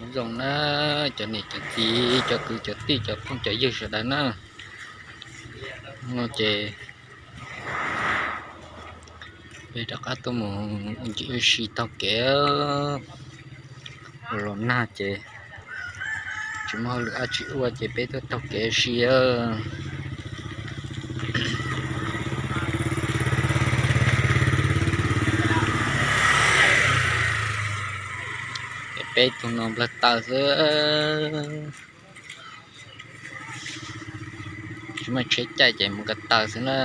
Nyob zoo na, cov niam cov txiv, cov kwv cov tij, cov phooj cov ywg sawv daws na. No ces peb rov qab tuaj mus ua ncig ua si taug kev. Los nag ces tsis muaj hauj lwm dab tsi ua ces peb tuaj taug kev ua si. Peb tug no nplawg taw xwb. Tsis muaj tsheb caij ces mus ko taw xwb na.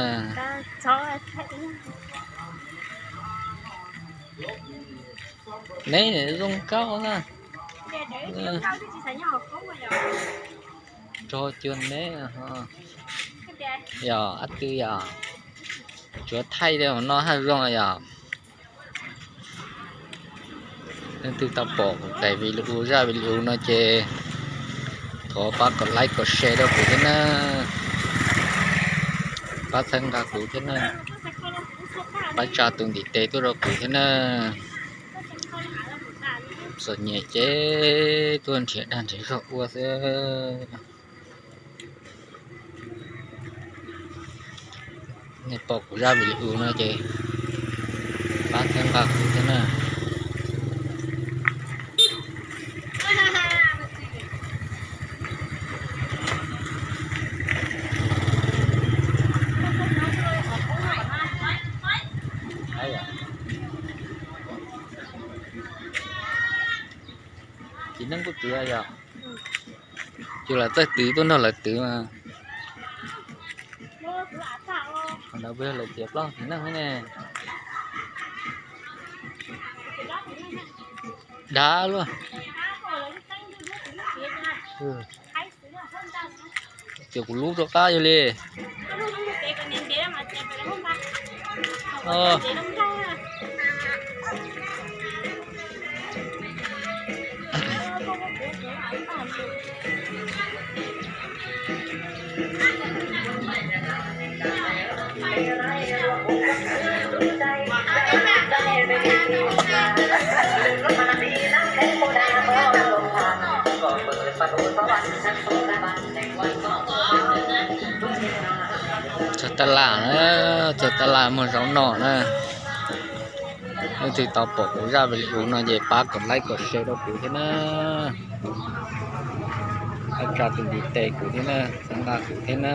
Neb zoo nkauj na. Rog cua neb. Yog ab tw yog, tsuav thaij li no haj zoo yog. Leej twg tau pom kuv cov video, zaj video no ces thov pab kom like kom share rau kuv thiab na. Pab txhawb nqa kuv thiab na. Pab tsa tus ntiv tes tuaj rau kuv thiab na. Txom nyem ces tuaj nrhiav dag nrhiav zog ua xwb. Nej pom kuv zaj video no ces pab txhawb nqa kuv thiab na. Txiv neej kuj twv yog, ces lawv txawj twv tuaj nrog lawv twv mas. Qhov ntawd puas yog lawv txiav plaub txiv neej ne? Dav luaj. Ces kuv lub rov qab yog li. Txog tab laj na, txog tab laj muag zaub noj na. Leej twg tau pom kuv zaj video no ces pab kom like kom share rau kuv thiab na. Pab tsa tus ntiv tes kuv thiab na, txhawb nqa kuv thiab na.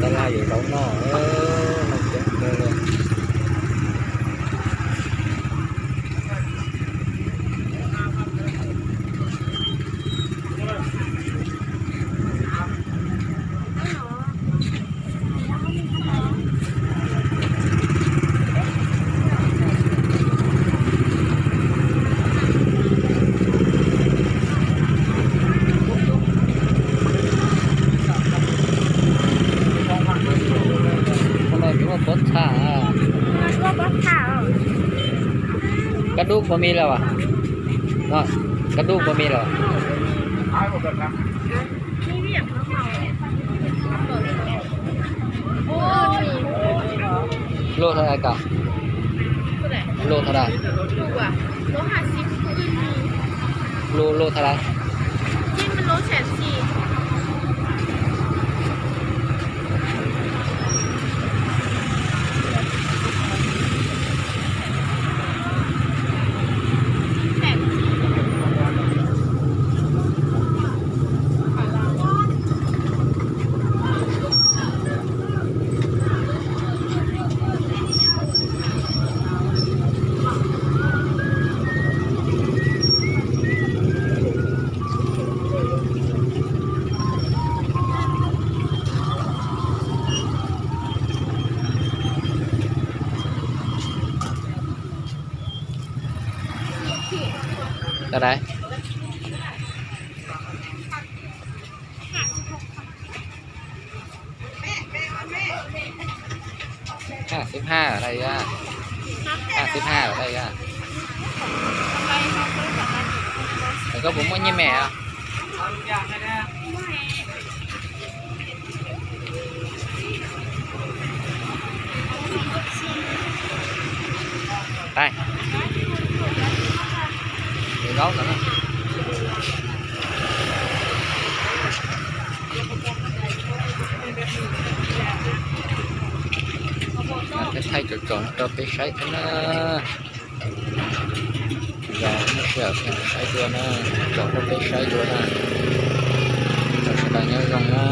Tab laj yuav zaub noj, noj coob kawg li. Pob txha, kab dub puas me lawm? Kab dub puas me lawm? Lub thaj da, lub thaj da. Lub, lub thav lawm. Tau dais. Hai mươi hai ở đây á. Hai mươi hai ở đây á. Mày có muốn mua như mẹ không? Đây. Mười gốc nữa. Thaij tsom tsom rau peb saib thiab na. Yog nej sawv daws saib dua na, tsom rau peb saib dua na. Sawv daws nyob zoo na.